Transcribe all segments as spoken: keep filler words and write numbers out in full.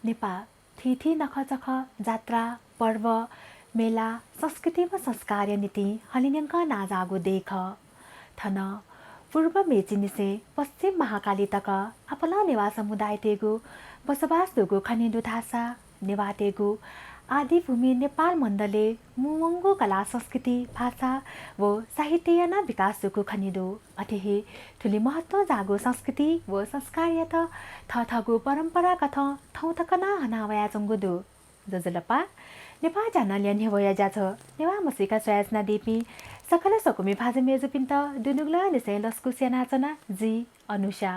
नेपाः थीथी नखःचखः, जात्रा, पर्व, मेला, संस्कृति व संस्कारया निंतिं हलिंन्यंकं नांजाःगु देय् खः। थन पूर्व मेचीनिसें पश्चिम महाकाली तक आपालं नेवाः समुदायतय्गु बसोबास दुगु खने दु धाःसा, नेवाःतय्गु आदिभूमि नेपाल मण्डलय् मुंवंगु कला संस्कृति, भाषा व साहित्यया नं विकास जूगु खने दु। अथे हे थुलि महत्वं जाःगु संस्कृति व संस्कारयात थःथःगु परम्पराकथं थौं तक नं हना वयाच्वंगु दु। ज्वजलपा, नेपाः च्यानलया न्ह्यब्वया ज्याझ्वः नेवाः म्हसीका स्वयाच्वनादीपिं सकल स्वकुमि भाजु मय्जुपिन्त दुनुगलंनिसें लसकुस यानाच्वना, जि अनुषा।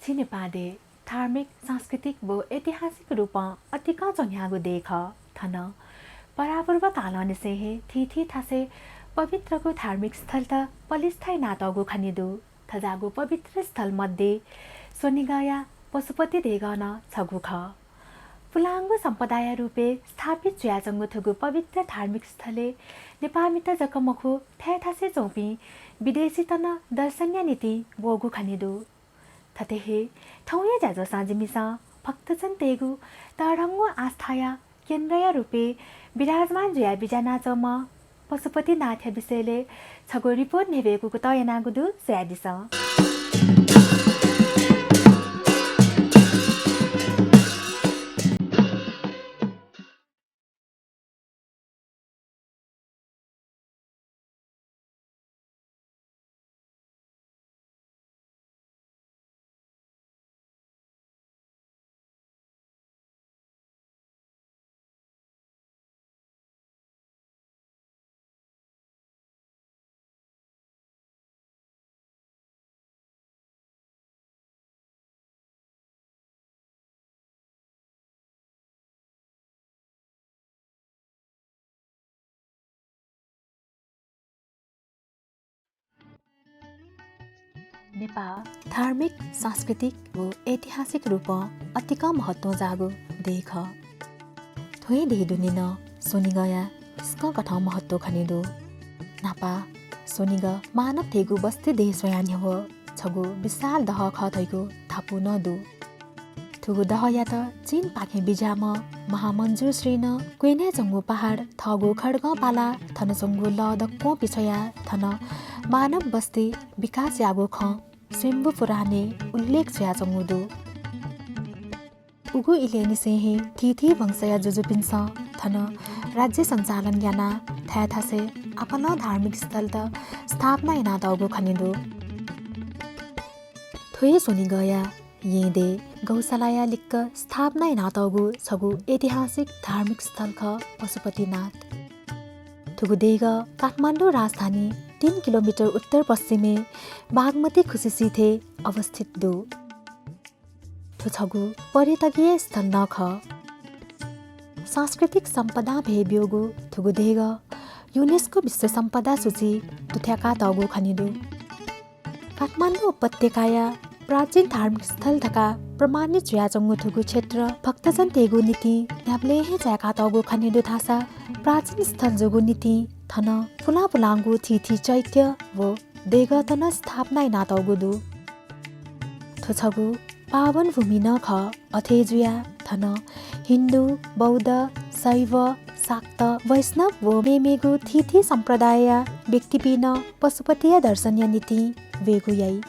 झी नेपाः देय् धार्मिक, सांस्कृतिक व ऐतिहासिक रूपं अतिकं च्वन्ह्याःगु देय् खः। थन परापूर्व कालंनिसें हे थीथी थासय् पवित्रगु धार्मिक स्थलत पलिस्था यानातःगु खने दु। थज्याःगु पवित्र स्थल मध्ये स्वनिगःया पशुपति देगः नं छगू खः। पुलांगु सम्पदाया रूपय् स्थापित जुयाच्वंगु थुगु पवित्र धार्मिक स्थलय् नेपाःमित जक मखु, थय् थासय् च्वंपिं विदेशीत नं दर्शनया निंतिं वःगु खने दु। थथे हे थौंया ज्याझ्वलय् जिमिसं भक्तजनतय्गु तःधंगु आस्थाया केन्द्रया रूपय् विराजमान जुयाः बिज्यानाच्वंम्ह पशुपतिनाथया विषयलय् छगू रिपोर्ट न्ह्यब्वयेगु कुतः यानागु दु, स्वयादिसँ। नेपाः धार्मिक, सांस्कृतिक व ऐतिहासिक रूपं अतिकं महत्वं जाःगु देय् खः। थ्व हे देय् दुने नं स्वनिगःया तसकं कथं महत्व खने दु। न्हापा स्वनिगः मानवतय्गु बस्ती देय् स्वयाः न्ह्यब्वः छगू विशाल दहः खः धइगु धापू नं दु। थुगु दहःयात चीनपाखें बिज्याःम्ह महामञ्जुश्रीं क्वय्न्हय् च्वंगु पहाड थःगु खड्गं पालाः थन च्वंगु लः दक्वं पिछ्वयाः थन मानव बस्ती विकास याःगु खँ स्वयम्भू पुराणय् उल्लेख जुयाच्वंगु दु। उगु इलय्निसें हे थीथी वंशया जुजुपिन्सं थन राज्य सञ्चालन यानाः थय् थासय् आपालं धार्मिक स्थलत स्थापना यानातःगु खने दु। थ्व हे स्वनिगःया येँ देय् गौशालाया लिक्क स्थापना यानातःगु छगू ऐतिहासिक धार्मिक स्थल खः पशुपतिनाथ। थुगु देगः काठमाडौं राजधानी तीन किलोमिटर उत्तर पश्चिमय् बागमती खुसिसिथय् अवस्थित दु। थ्व छगू पर्यटकीय स्थल नं खः। सांस्कृतिक सम्पदां भय् ब्यूगु थुगु देगः युनेस्को विश्व सम्पदा सूची दुथ्याकातःगु खने दु। काठमाडौं उपत्यकाया प्राचीन धार्मिक स्थल धकाः प्रमाणित जुयाच्वंगु थुगु क्षेत्र भक्तजनतय्गु निंतिं न्ह्याबलें हे चाय्कातःगु खने दु धाःसा प्राचीन स्थल जूगु निंतिं थन पुलां पुलांगु थीथी चैत्य व देगःत नं स्थापना यानातःगु दु। थ्व छगू पावन भूमि नं खः। अथे जुयाः थन हिन्दू, बौद्ध, शैव, शाक्त, वैष्णव व मेमेगु थीथी सम्प्रदायया व्यक्तिपिं नं पशुपतिया दर्शनया निंतिं वयेगु याइ।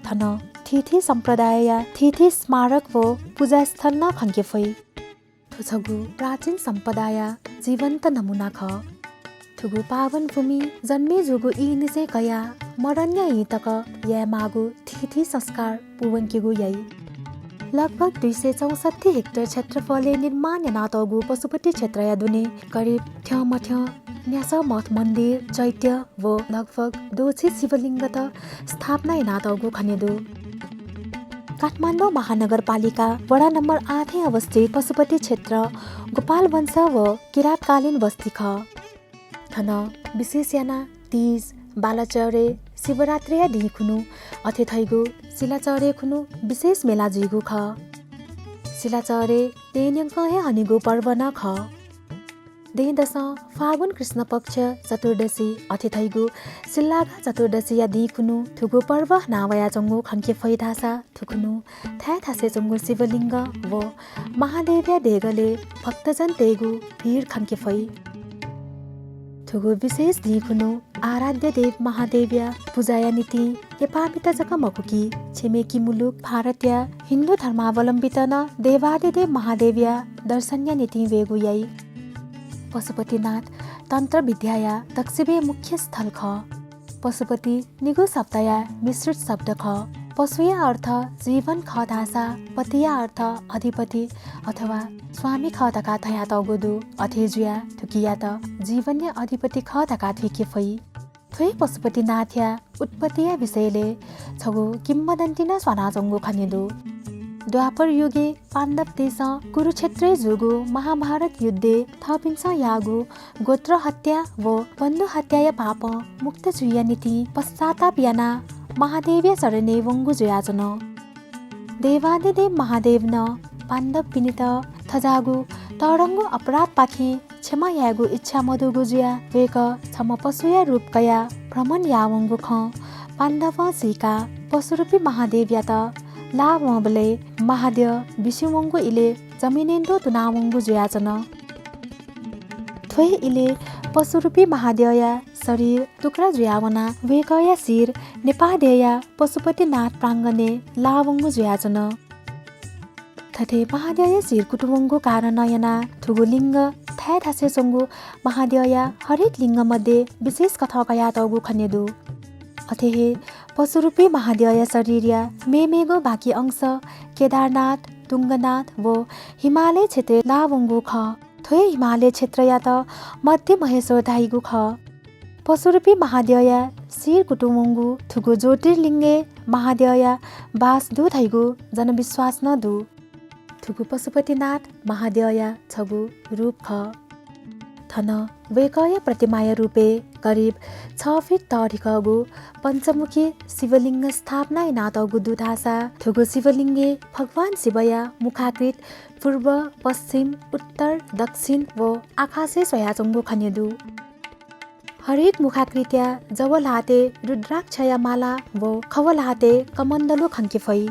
थन थीथी सम्प्रदायया थीथी स्मारक व पूजास्थल नं खंके फइ। थ्व छगू प्राचीन सम्पदाया जीवन्त नमूना खः। थुगु पावन भूमिइ जन्मे जूगु ईनिसें कयाः मरणया ई तक यायेमाःगु थीथी संस्कार पूवंकेगु याइ। लगभग दुई सय चौसट्ठी हेक्टर क्षेत्रफलय् निर्माण यानातःगु पशुपति क्षेत्रया दुने करिब थ्यंमथ्यं न्यासः मठ मन्दिर, चैत्य व लगभग द्वःछि शिवलिङ्गत स्थापना यानातःगु खने दु। काठमाडौं महानगरपालिका वडा नम्बर आठय् अवस्थित पशुपति क्षेत्र गोपाल वंश व किरातकालीन बस्ती खः। थन विशेष यानाः तीज, बालाचह्रे, शिवरात्रिया दिं खुन्हु अथे धइगु सिलाचह्रे खुन्हु विशेष मेला जुइगु खः। सिलाचह्रे तयेन्यंकं हे हनीगु पर्व नं खः। दँय्‌दसं फागुन कृष्ण पक्ष चतुर्दशी अथे धइगु सिल्लागा चतुर्दशीया दिं खुन्हु थुगु पर्व हना वयाच्वंगु खंके फइ धाःसा थुखुन्हु थाय् थासय् च्वंगु शिवलिङ्ग व महादेवया देगलय् भक्तजनतय्‌गु भिड खंके फइ। थुगु विशेष दिं खुन्हु आराध्य देव महादेवया पुजाया निंतिं नेपाःमित जक मखु कि छेमे कि मुलुक भारतया हिन्दू धर्मावलम्बीत नं देवादिदेव महादेवया दर्शनया निंतिं वयेगु याइ। पशुपतिनाथ तन्त्र विद्याया दक्वसिबें मुख्य स्थल खः। पशुपति निगू शब्दया मिश्रित शब्द खः। पशुया अर्थ जीवन खः धाःसा पतिया अर्थ अधिपति अथवा स्वामी खः धकाः धयातःगु दु। अथे जुयाः थुकियात जीवनया अधिपति खः धकाः थुइके फइ। थ्व हे पशुपतिनाथया उत्पत्तिया विषयलय् छगू किंवदन्ती नं स्वानाच्वंगु खने दु। द्वापर युगय् पाण्डवतय्‌सं कुरुक्षेत्रय् जूगु महाभारत युद्धय् थःपिन्सं याःगु गोत्र हत्या व बन्धु हत्याया पापं मुक्त जुइया निंतिं पश्चाताप यानाः महादेवया शरणय् वंगु जुयाच्वन। देवादिदेव महादेवं पाण्डवपिनित थज्याःगु तःधंगु अपराधपाखें क्षमा यायेगु इच्छा मदुगु जुयाः वय्‌कः छम्ह पशुया रूप कयाः भ्रमण याःवंगु खँ पाण्डवं सीकाः पशुरूपी महादेवयात लाः वंबलय् महाद्यः बिस्युं वंगु इलय् जमिनय् न्वतुना वंगु जुयाच्वन। थ्व हे इलय् पशुरूपी महाद्यःया शरीर टुक्रा जुयावनाः वय्‌कःया शिर नेपाःद्यःया पशुपतिनाथ प्राङ्गणय् लाः वंगु जुयाच्वन। थथे महाद्यःया शिर कुतुं वंगु कारणं यानाः थुगु लिङ्ग थाय् थासय् च्वंगु महाद्यःया हरेक लिङ्ग मध्ये विशेष कथं कयातःगु खने दु। अथे हे पशुरूपी महाद्यःया शरीरया मेमेगु बाकी अंश केदारनाथ, तुंगनाथ व हिमालय क्षेत्रय् लाः वंगु खः। थ्व हे हिमालय क्षेत्रयात मध्य महेश्वर धाइगु खः। पशुरूपी महाद्यःया शिर कुतुं वंगु थुगु ज्योतिर्लिङ्गय् महाद्यःया बास दु धइगु जनविश्वास नं दु। थुगु पशुपतिनाथ महाद्यःया छगू रूप खः। थन वय्‌कःया प्रतिमाया रूपय् करिब छ फिट तःधिकःगु पञ्चमुखी शिवलिङ्ग स्थापना यानातःगु दु धाःसा थुगु शिवलिङ्गय् भगवान शिवया मुखाकृति पूर्व, पश्चिम, उत्तर, दक्षिण व आकाशय् स्वयाच्वंगु खने दु। हरेक मुखाकृतिया जव ल्हातय् रुद्राक्षया माला व खव ल्हातय् कमण्डलु खंके फइ।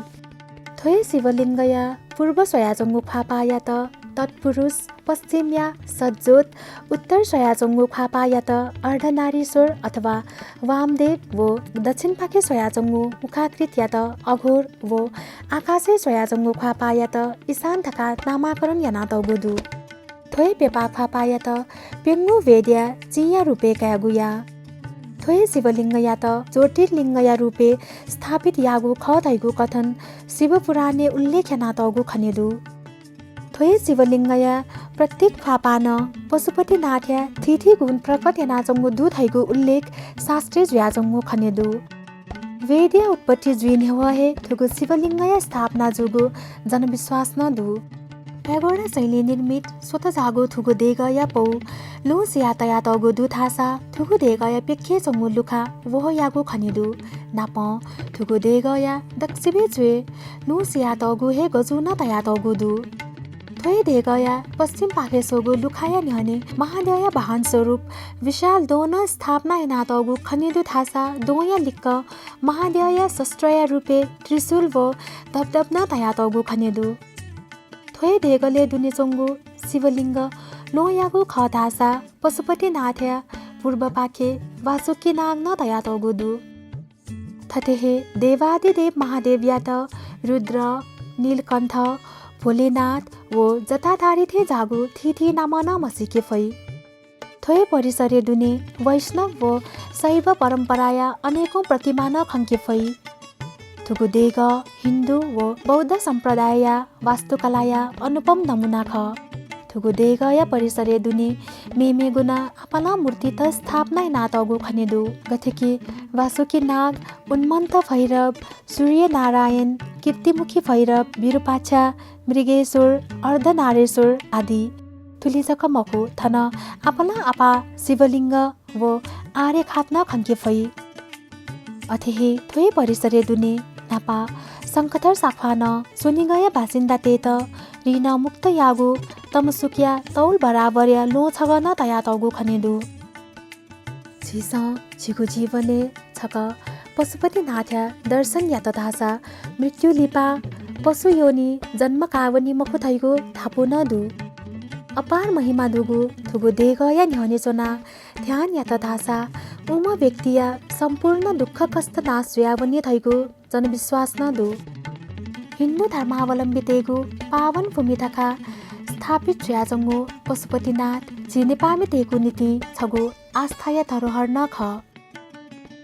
थ्व हे शिवलिङ्गया पूर्व स्वयाच्वंगु ख्वाःपाःयात तत्पुरुष, पश्चिमया सज्जोत, उत्तर स्वयाच्वंगु ख्वाःपाःयात अर्धनारीश्वर अथवा वामदेव व दक्षिणपाखे स्वयाच्वंगु मुखाकृतियात अघोर व आकाशय् स्वयाच्वंगु ख्वाःपाःयात ईशान धकाः नामाकरण यानातःगु दु। थ्व हे प्यपा ख्वाःपाःयात प्यंगू वेदया चिंया रूपय् कायेगु याः। थ्व हे शिवलिङ्गयात ज्योतिर्लिङ्गया रूपय् स्थापित याःगु खः धइगु कथन शिवपुराणय् उल्लेख यानातःगु खने दु। थ्व हे शिवलिङ्गया प्रत्येक ख्वाःपालं पशुपतिनाथया थीथी गुण प्रकट यानाच्वंगु दु धइगु उल्लेख शास्त्रय् जुयाच्वंगु खने दु। वेदया उत्पत्ति जुइ न्ह्यवः हे थुगु शिवलिङ्गया स्थापना जूगु जनविश्वास नं दु। प्यागोडा शैलीं निर्मित स्वतः झाःगु थुगु देगःया पौ लुँ सिया तयातःगु दु धाःसा थुगु देगःया प्यखें च्वंगु लुखा वहःयागु खने दु। नापं थुगु देगःया दक्वसिबें च्वय् लुँ सियातःगु हे गजू नं तयातःगु दु। थ्व हे देगःया पश्चिमपाखे स्वःगु लुखाया न्ह्यःने महाद्यःया वाहन स्वरूप विशाल द्वहं नं स्थापना यानातःगु खने दु धाःसा द्वहंया लिक्क महाद्यःया शस्त्रया रूपय् त्रिशूल व धब्धब नं तयातःगु खने दु। थ्व हे देगलय् दुने च्वंगु शिवलिङ्ग ल्वहंयागु खः धाःसा पशुपतिनाथया पूर्वपाखे वासुकीनाग नं तयातःगु दु। थथे हे देवादिदेव महादेवयात रुद्र, नीलकण्ठ, भोलेनाथ व जटाधारी थें जाःगु थीथी नामं नं म्हसीके फइ। थ्व हे परिसरय् दुने वैष्णव व शैव परम्पराया अनेकौं प्रतिमा नं खंके फइ। थुगु देगः हिन्दू व बौद्ध सम्प्रदायया वास्तुकलाया अनुपम नमुना खः। थुगु देगःया परिसरय् दुने मेमेगु नं आपालं मूर्तित स्थापना यानातःगु खने दु। गथे कि वासुकीनाग, उन्मन्त भैरव, सूर्यनारायण, कीर्तिमुखी भैरव, विरूपाक्ष, मृगेश्वर, अर्धनारेश्वर आदि। थुलि जक मखु, थन आपालं आपाः शिवलिङ्ग व आर्यघाट नं खंके फइ। अथे हे थ्व हे परिसरय् दुने न्हापा शंखधर साख्वालं स्वनिगःया बासिन्दातय्‌त ऋण मुक्त याःगु तमसुकया तौल बराबरया ल्वहं छगः नं तयातःगु खने दु। झीसं झीगु जीवनय् छकः पशुपतिनाथया दर्शन यात धाःसा मृत्यु लिपा पशु योनि जन्म काः वनी मखु धइगु धापू नं दु। अपार महिमा दुगु थुगु देगःया न्ह्यःने च्वनाः ध्यान यात धाःसा उम्ह व्यक्तिया सम्पूर्ण दुःख कष्ट नाश जुयावनी धइगु जनविश्वास नं दु। हिन्दू धर्मावलम्बीतय्गु पावन भूमि धकाः स्थापित जुयाच्वंगु पशुपतिनाथ झी नेपाःमितय्गु निंतिं छगू आस्थाया धरोहर नं खः।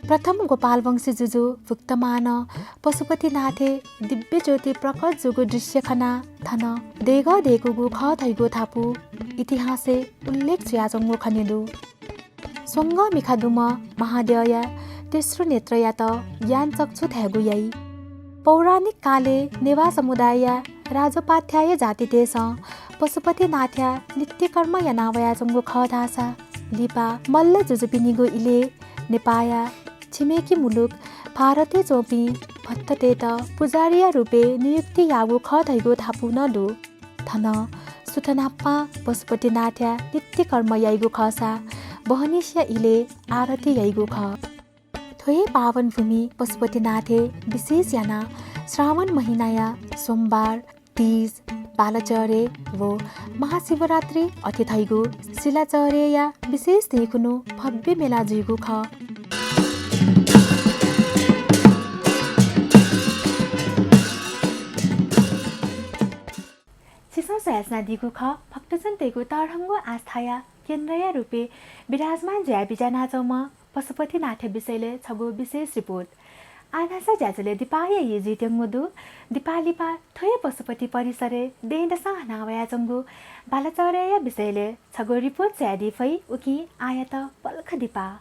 प्रथम गोपालवंशी जुजु भुक्तमानं पशुपतिनाथय् दिव्य ज्योति प्रकट जूगु दृश्य खनाः थन देगः दय्कूगु खः धइगु धापू इतिहासय् उल्लेख जुयाच्वंगु खने दु। स्वंगः मिखा दुम्ह महाद्यःया तेस्रो नेत्रयात ज्ञानचक्षु धायेगु याइ। पौराणिक कालय् नेवाः समुदायया राजोपाध्याय जातितय्सं पशुपतिनाथया नित्यकर्म याना वयाच्वंगु खः धाःसा लिपा मल्ल जुजुपिनिगु इलय् नेपाःया छिमेकी मुलुक भारतय् च्वंपिं भट्टतय्त पुजारीया रूपय् नियुक्ति याःगु खः धइगु धापू नं दु। थन सुथनाप्पां पशुपतिनाथया नित्यकर्म याइगु खःसा बहनिसिया इलय् आरती याइगु खः। थ्व हे पावन भूमि पशुपतिनाथय् विशेष यानाः श्रावण महिनाया सोमबार, तीज, बालाचह्रे व महाशिवरात्रि अथे धइगु सिलाचह्रेया विशेष दिं खुन्हु भव्य मेला जुइगु खः। छिसं स्वयाच्वनादीगु खः भक्तजनतय्गु तःधंगु आस्थाया केन्द्रया रूपय् विराजमान जुयाः बिज्यानाच्वंम्ह पशुपतिनाथया विषयलय् छगू विशेष रिपोर्ट। आः धाःसा ज्याझ्वलय् दिपाःया ई जुइत्यंगु दु। दिपाः लिपा थ्व हे पशुपति परिसरय् दँय्दसं हना वयाच्वंगु बालाचह्रेया विषयलय् छगू रिपोर्ट स्वयादी फइ। उकिं आःयात पलख दिपाः।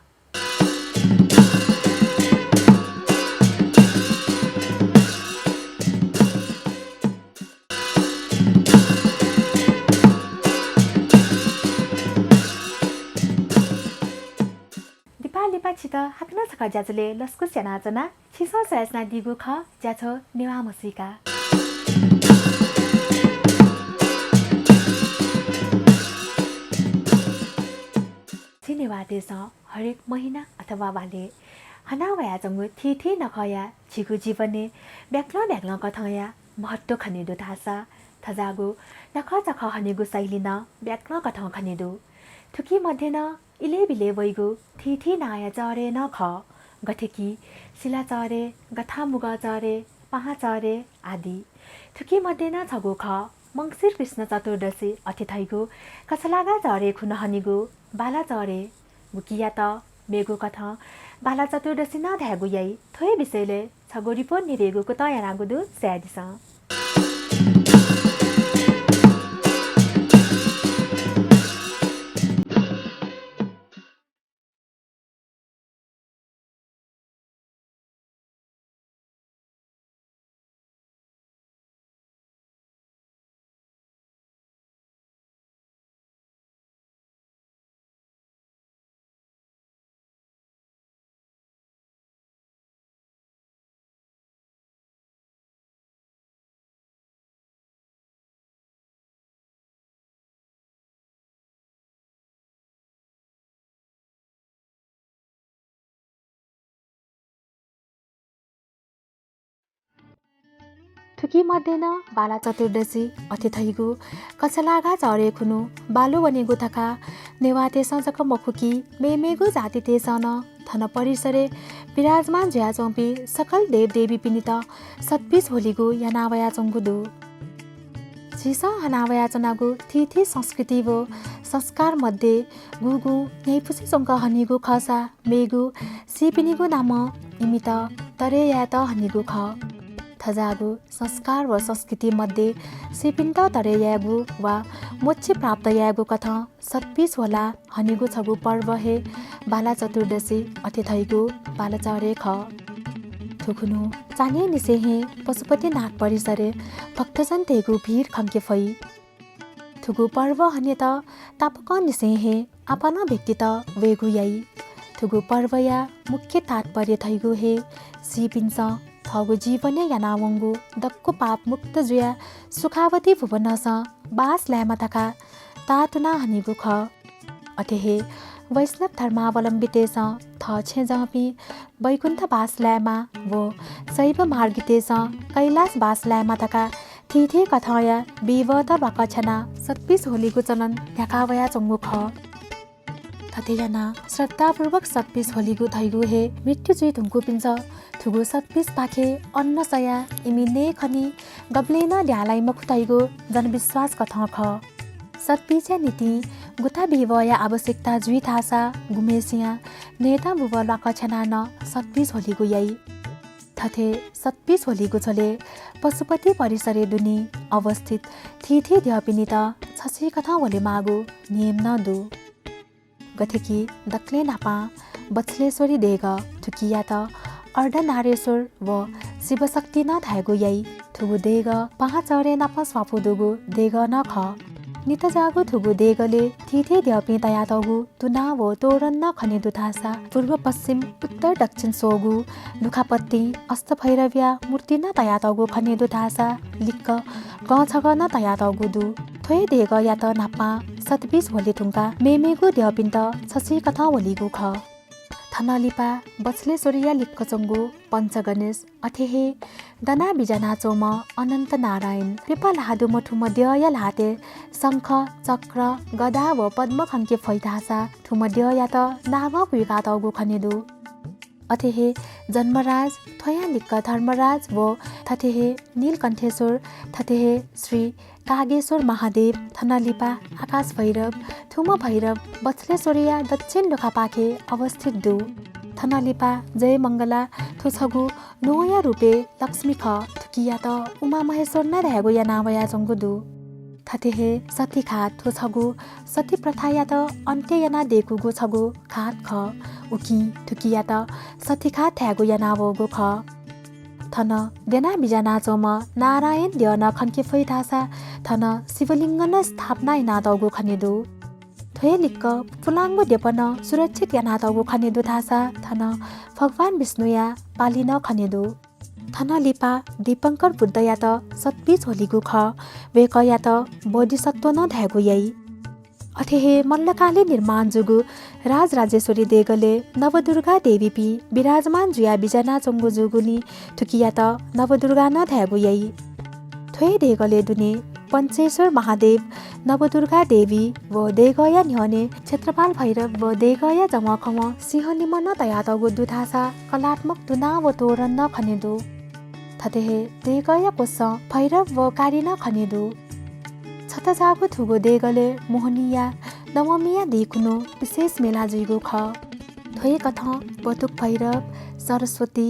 दिपाः लिपा छितः हाकनं छकः ज्याझ्वलय् लसकुस यानाच्वना। छिसं स्वयाच्वनादीगु खः ज्याझ्वः नेवाः म्हसीका। झी नेवाःतय्सं हरेक महिना अथवा बालय् हना वयाच्वंगु थीथी नखःया झीगु जीवनय् ब्याक्लं ब्याक्लं कथंया महत्व खने दु धाःसा थज्याःगु नखःचखः हनेगु शैली नं ब्याक्लं कथं खने दु। थुकी मध्ये नं इलय् बिलय् वइगु थीथी नांया चह्रे नं खः, गथे कि सिलाचह्रे, गथामुगः चह्रे, पाहांचह्रे आदि। थुकी मध्ये नं छगू खः मंसिर कृष्ण चतुर्दशी अथे धइगु कछलागा चह्रे खुन्हु हनीगु बालाचह्रे, गुकियात मेगु कथं बालाचतुर्दशी नं धायेगु याइ। थ्व हे विषयलय् छगू रिपोर्ट न्ह्यब्वयेगु कुतः यानागु दु, स्वयादिसँ। थुकी मध्ये नं बाला चतुर्दशी अथे धइगु कछलागा चह्रे खुन्हु बालु वनेगु धकाः नेवाःतय्सं जक मखु कि मेमेगु जातितय्सं नं थन परिसरय् विराजमान जुयाच्वंपिं सकल देवदेवीपिनित सतपिच ह्वलिगु याना वयाच्वंगु दु। झीसं हना वयाच्वनागु थीथी संस्कृति व संस्कार मध्ये गुगुं न्ह्याइपुसे च्वंक हनीगु खःसा मेगु सीपिनिगु नामं इमित तरे यायेत हनीगु खः। थज्याःगु संस्कार व संस्कृति मध्ये सीपिन्त तरे यायेगु वा मोक्ष प्राप्त यायेगु कथं सतपिच ह्वलाः हनीगु छगू पर्व हे बाला चतुर्दशी अथे धइगु बालाचह्रे खः। थुखुन्हु चान्हय्निसें हे पशुपतिनाथ परिसरय् भक्तजनतय्गु भीड खंके फइ। थुगु पर्व हनेत तापाकंनिसें हे आपालं व्यक्तित वयेगु याइ। थुगु पर्वया मुख्य तात्पर्य धइगु हे सीपिन्सं थःगु जीवनय् यानावंगु दक्व पाप मुक्त जुयाः सुखावती भुवनसं बास लायेमा धकाः ताःतुना हनीगु खः। अथे हे वैष्णव धर्मावलम्बीतय्सं थः छेँजःपिं वैकुण्ठ बास लायेमा व शैव मार्गीतय्सं कैलास बास लायेमा धकाः थीथी कथंया बिवत ल्वाकछ्यानाः सतपिस ह्वलीगु चलन न्ह्याका वयाच्वंगु खः। थथे यानाः श्रद्धापूर्वक सतपिस ह्वलीगु धइगु हे मृत्यु जुइ धुंकूपिन्सं थुगु सतपिसपाखे अन्न सयाः इमि नये खनी, गबलें नं ल्याः लाइ मखु धइगु जनविश्वास कथं खः। सतपिसया निंतिं गुथा बिवःया आवश्यकता जुइ धाःसा गुम्हेसियां नयेत बुबः ल्वाकछ्यानाः नं सतपिस ह्वलीगु याइ। थथे सतपिस ह्वलीगु झ्वलय् पशुपति परिसरय् दुने अवस्थित थीथी द्यःपिनित छसिकथं ह्वलेमाःगु नियम नं दु। गथे कि दकलय् न्हापां बछलेश्वरी देगः, थुकियात अर्धनारेश्वर व शिवशक्ति नं धायेगु याइ। थुगु देगः पाहांचह्रे नाप स्वापू दुगु देगः नं खः। नितजाःगु थुगु देगलय् थीथी द्यःपिं तयातःगु तुना व तोरण नं खने दु धाःसा पूर्व पश्चिम उत्तर दक्षिण स्वःगु लुखापट्टिं अष्टभैरवया मूर्ति नं तयातःगु खने दु धाःसा लिक्क गं छगः नं तयातःगु दु। थ्व हे देगःयात न्हापां सतपिस ह्वले धुंकाः मेमेगु द्यःपिन्त छसिकथं ह्वलीगु खः। थन लिपा बछलेश्वरीया लिक्क च्वंगु पञ्चगणेश, अथे हे दनाः बिज्यानाच्वंम्ह अनन्त नारायण, प्यपा ल्हाः दुम्ह थुम्ह द्यःया ल्हातय् शंख, चक्र, गदा व पद्म खंके फइ धाःसा थुम्ह द्यःयात नागं कुइकातःगु खने दु। अथे हे जन्मराज, थ्वयां लिक्क धर्मराज व थथे हे नीलकण्ठेश्वर, थथे हे श्री कागेश्वर महादेव, थन लिपा आकाश भैरव, थुम्ह भैरव बछलेश्वरीया दक्षिण लुखापाखे अवस्थित दु। थन लिपा जयमंगला, थ्व छगू ल्वहंया रूपय् लक्ष्मी खः, थुकियात उमामहेश्वर नं धायेगु याना वयाच्वंगु दु। थथे हे सतीघाट, थ्व छगू सती प्रथायात अन्त्य यानादीकूगु छगू घाट खः। उकिं थुकियात सतीघाट धायेगु यानावःगु खः। थन द्यनाः बिज्यानाच्वंम्ह नारायण द्यः नं खंके फइ धाःसा थन शिवलिङ्ग नं स्थापना यानातःगु खने दु। थ्व हे लिक्क पुलांगु द्यपं नं सुरक्षित यानातःगु खने दु धाःसा थन भगवान विष्णुया पालि नं खने दु। थन लिपा दीपंकर बुद्धयात सतपिस ह्वलीगु खः। वय्कःयात बोधिसत्व नं धायेगु याइ। अथे हे मल्लकालय् निर्माण जूगु राजराजेश्वरी देगलय् नवदुर्गा देवीपिं विराजमान जुयाः बिज्यानाच्वंगु जूगुलिं थुकियात नवदुर्गा नं धायेगु याइ। थ्व हे देगलय् दुने पञ्चेश्वर महादेव, नवदुर्गा देवी व देगःया न्ह्यःने क्षेत्रपाल भैरव व देगःया जवंखवं सिंहलिम्ह नं तयातःगु दु धाःसा कलात्मक तुना व तोरण नं खने दु। थथे हे देगःया क्वसं भैरव व काली नं खने दु। छतजाःगु थुगु देगलय् मोहनीया नवमीया दिं खुन्हु विशेष मेला जुइगु खः। थ्व हे कथं बटुक भैरव, सरस्वती,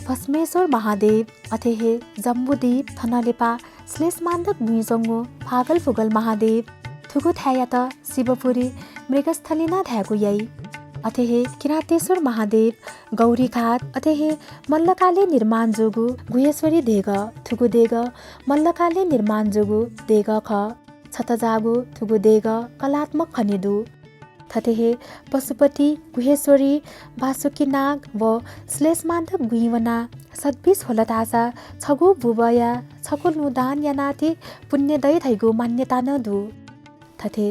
भस्मेश्वर महादेव, अथे हे जम्बुदीप, थन लिपा श्लेषमान्धक बुँइ च्वंगु फागलफुगल महादेव, थुगु थाय्‌यात शिवपुरी मृगस्थली नं धायेगु याइ। अथे हे किरातेश्वर महादेव, गौरीघाट, अथे हे मल्लकालय् निर्माण जूगु गुह्येश्वरी देगः, थुगु देगः मल्लकालय् निर्माण जूगु देगः खः। छतजाःगु थुगु देगः कलात्मक खने दु। थथे हे पशुपति, गुह्येश्वरी, बासुकीनाग व श्लेषमान्धक बुँइ वनाः सतपिस ह्वल धाःसा छगू बुबःया छकू लुँ दान यानाति पुण्य दइ धइगु मान्यता नं दु। थथे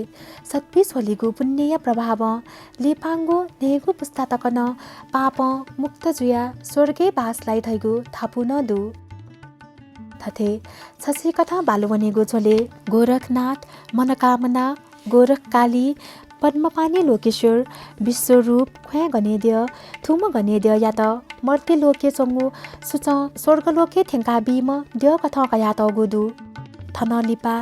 सतपिस ह्वलीगु पुण्यया प्रभावं लिपांगु न्हय्गू पुस्ता तक नं पापं मुक्त जुयाः स्वर्गय् बास लाइ धइगु धापू नं दु। थथे छसिकथं बालु वनेगु झ्वलय् गोरखनाथ, मनकामना, गोरखकाली, पद्मपाणि लोकेश्वर, विश्वरूप, ख्वाँय् गनेद्यः, थुम्ह गनेद्यःयात मर्त्यलोकय् च्वंगु सुचं स्वर्गलोकय् थ्यंकाबीम्ह द्यःकथं कयातःगु दु। थन लिपा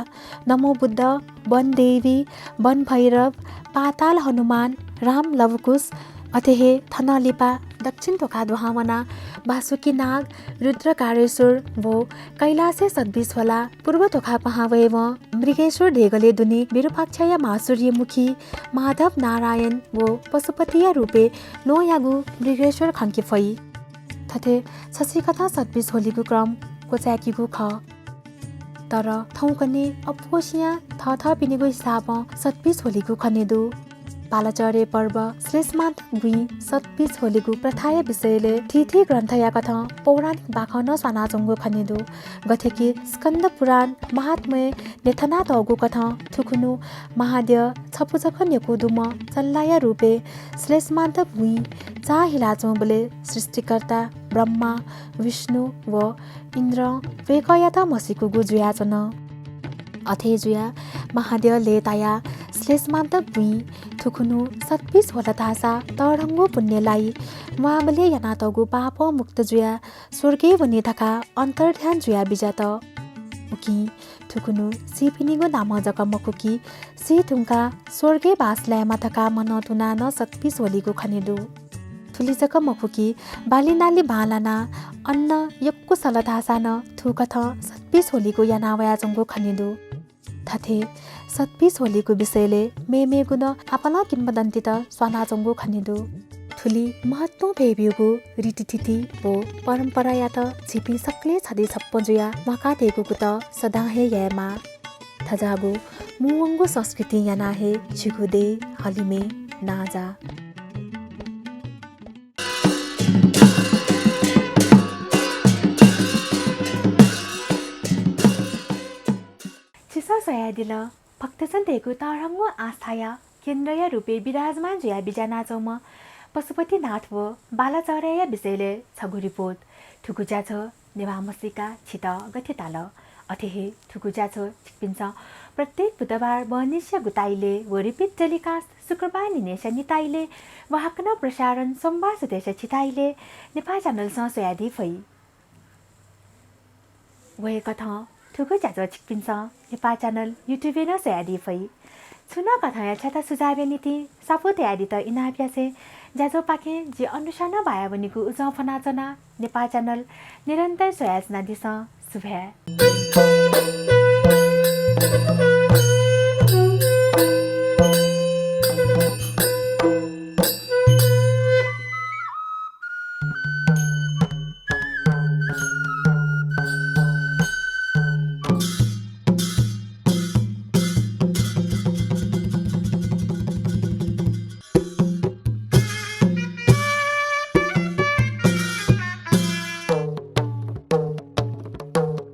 नमो बुद्ध, वन देवी, वन भैरव, पाताल हनुमान, राम लवकुश, अथे हे थन लिपा दक्षिण ध्वाखां दुहां वनाः बासुकीनाग, रुद्रकारेश्वर व कैलासय् सतपिस ह्वलाः पूर्व ध्वाखां पहां वयेवं मृगेश्वर देगलय् दुने विरूपाक्षया मां सूर्यमुखी, माधव नारायण व पशुपतिया रूपय् ल्वहंयागु मृगेश्वर खंके फइ। थथे छसिकथं सतपिस ह्वलीगु क्रम क्वचाय्केगु खः। तर थौंकन्हय् अप्वःसियां थःथःपिनिगु हिसाबं सतपिस ह्वलीगु खने दु। बालाचर्य पर्व, श्लेषमान्तक बुँइ सतपिस ह्वलिगु प्रथाया विषयले थीथी ग्रन्थया कथं पौराणिक बाखं नं स्वानाच्वंगु खने दु। गथे कि स्कन्द पुराण महात्म्यय् न्ह्यथनातःगु कथं थुखुन्हु महाद्यः छपु जक न्ह्यकू दुम्ह चल्लाया रूपय् श्लेषमान्तक बुँइ चाःहिलाच्वंबलय् सृष्टिकर्ता ब्रह्मा, विष्णु व इन्द्रं वय्कःयात म्हसीकूगु जुयाच्वन। अथे जुयाः महाद्यः लय्तायाः श्लेषमान्तक बुँइ थुखुन्हु सतपिस ह्वल धाःसा तःधंगु पुण्य लाइ, म्वाःबलय् यानातःगु पापं मुक्त जुयाः स्वर्गय् वनी धकाः अन्तर्ध्यान जुयाः बिज्यात। उकिं थुखुन्हु सीपिनिगु नामं जक मखु कि सी धुंकाः स्वर्गय् बास लायेमा धकाः मनं तुनाः नं सतपिस ह्वलिगु खने दु। थुलि जक मखु कि बालीनाली बांलानाः अन्न यक्व सल धाःसा नं थुकथं सतपिस ह्वलिगु याना वयाच्वंगु खने दु। थथे सतपिस ह्वलिगु विषयले मेमेगु नं आपालं किंवदन्तीत स्वानाच्वंगु खने दु। थुलि महत्वं भय्ब्यूगु रीतिथिति व परम्परायात झीपिं सकलें छधी छप्पँ जुयाः म्वाकातयेगु कुतः सदां हे यायेमाः। थज्याःगु मुंवंगु संस्कृतिं यानाः हे झीगु देय् हलिमय् नांजाः। छिसं स्वयादिल, भक्तजनतय्गु तःधंगु आस्थाया केन्द्रया रूपय् विराजमान जुयाः बिज्यानाच्वंम्ह पशुपतिनाथ व बालाचर्यया विषयले छगू रिपोर्ट। थुगु ज्याझ्वः नेवाः म्हसीका छित गथे ताल? अथे हे थुगु ज्याझ्वः छिकपिन्सं प्रत्येक बुधबार बहनिसिया गुताइले व repeat telecast शुक्रबार निनेस्या निताइले व हाकनं प्रसारण सोमबार सुथय्स्या छिताइले नेपाः च्यानलसं स्वयादी फइ। व हे कथं थुगु ज्याझ्वः छिकपिन्सं नेपाः च्यानल YouTube-य् नं स्वयादी फइ। छुं नं कथंया छ्याता सुझावया निंतिं स्वापू तयादीत इनाप यासें ज्याझ्वःपाखें जि अनुषा नं बायावनीगु उजं फ्वनाच्वना। नेपाः च्यानल निरन्तर स्वयाच्वनादिसँ। सुभाय्।